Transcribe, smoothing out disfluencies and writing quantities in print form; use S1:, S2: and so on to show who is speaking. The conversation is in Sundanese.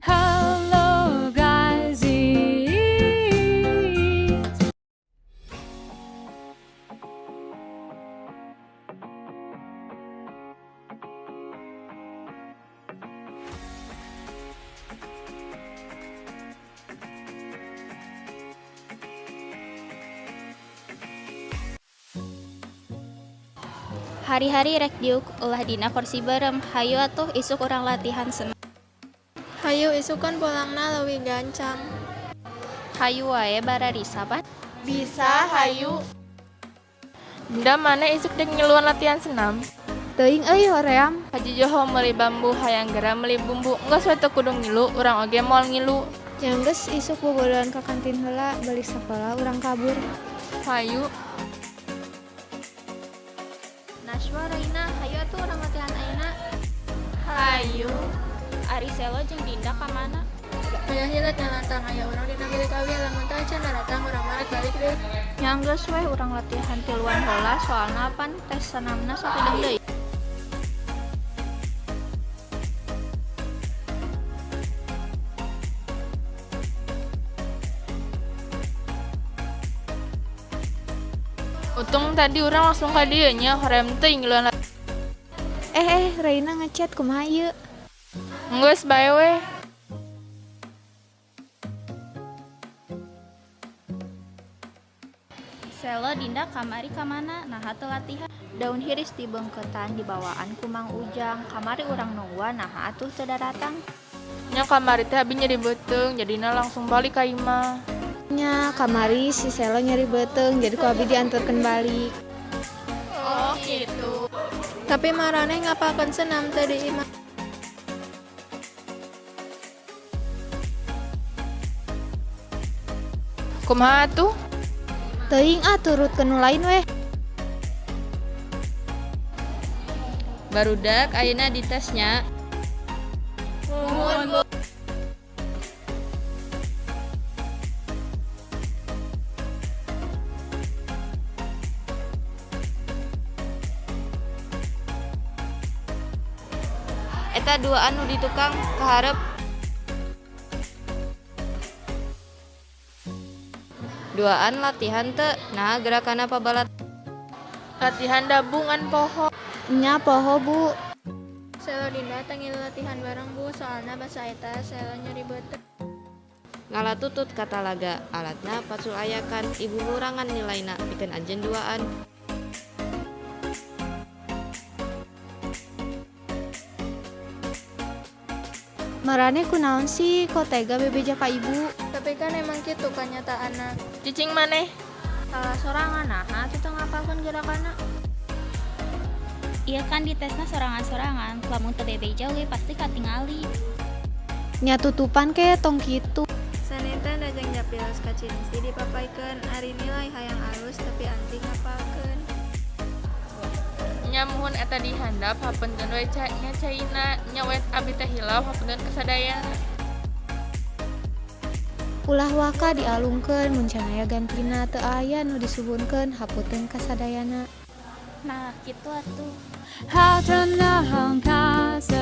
S1: Hello guys.
S2: Hari-hari rek diuk ulah dina kursi beureum, hayu atuh isuk urang latihan senam.
S3: Hayu isukan pulangna leuwih gancang.
S2: Hayu wae bararisa pan.
S3: Bisa, hayu.
S4: Dinda, maneh isuk dek ngiluan latihan senam?
S5: Teuing euy, hoream.
S4: Haji Joho meuli bambu, hayang gera meuli bumbu. Enggeus we teu kudu ngilu, urang oge moal ngilu.
S5: Nya geus, isuk bobodohan ka kantin heula, balik sakola urang kabur.
S4: Hayu.
S2: Naswa, Raina, hayu atuh urang latihan ayeuna.
S4: Hayu.
S2: Ari Selo jeung Dinda ka mana?
S3: Aya hilet nalantang, aya urang dina bilik awi, lamun teu acan daratang urang mah rek balik deui.
S2: Nya geus weh urang latihan tiluan heula, soalna pan tes senamna sakedeung deui.
S4: Untung tadi urang langsung ka dieu nya, hoream teuing ngiluan.
S5: Eh eh, Raina ngechat, kumaha ieu?
S4: Enggeus bae weh.
S2: Selo, Dinda kamari ka mana? Naha teu latihan? Daun hiris dibeungkeutan dibawaan ku Mang Ujang, kamari urang nungguan naha atuh teu daratang?
S4: Nya kamari teh abi nyeri beuteung, jadina langsung balik ka imah.
S5: Nya kamari si Selo nyeri beuteung, jadi ku abi dianterkeun balik.
S4: Oh, kitu.
S3: Tapi maraneh ngapalkeun senam teu di imah?
S4: Kumaha atuh?
S5: Teuing ah, turutkeun nu lain weh.
S6: Barudak, ayeuna dites nya.
S4: Muhun, Bu.
S6: Eta duaan nu di tukang ka hareup. Duaan latihan teu? Naha gerakanna pabalat?
S4: Latihan da, Bu, ngan poho.
S5: Nya poho, Bu.
S3: Selo Dinda teu ngilu latihan bareng, Bu, soalna basa eta Selo nyeri beuteung.
S6: Ngalatutut ka talaga, alatna pacul ayakan, ibu ngurangan nilaina pikeun anjeun duaan.
S5: Maraneh kunaon sih, kok tega bebeja ka ibu?
S3: Tapi kan emang kitu kanyataanna.
S4: Cicing maneh.
S2: Salah sorangan, naha atuh teu ngapalkeun gerakanna? Ieu kan ditesna sorangan-sorangan, lamun teu bebeja oge pasti katingali.
S5: Nya tutupan ke, tong kitu.
S3: Saninten dajeng japil kacinti dipapaikeun, ari nilai hayang alus tapi anting ngapalkeun.
S4: Nya muhun, eta di handap, hapunten we nya caina, nya we abi teh hilap, hapunten ka sadayana.
S5: Ulah waka dialungkeun mun can aya gantina, teu aya nu disuhunkeun, hapunten ka sadayana.
S2: Nah, kitu atuh.
S1: 好的那好卡，so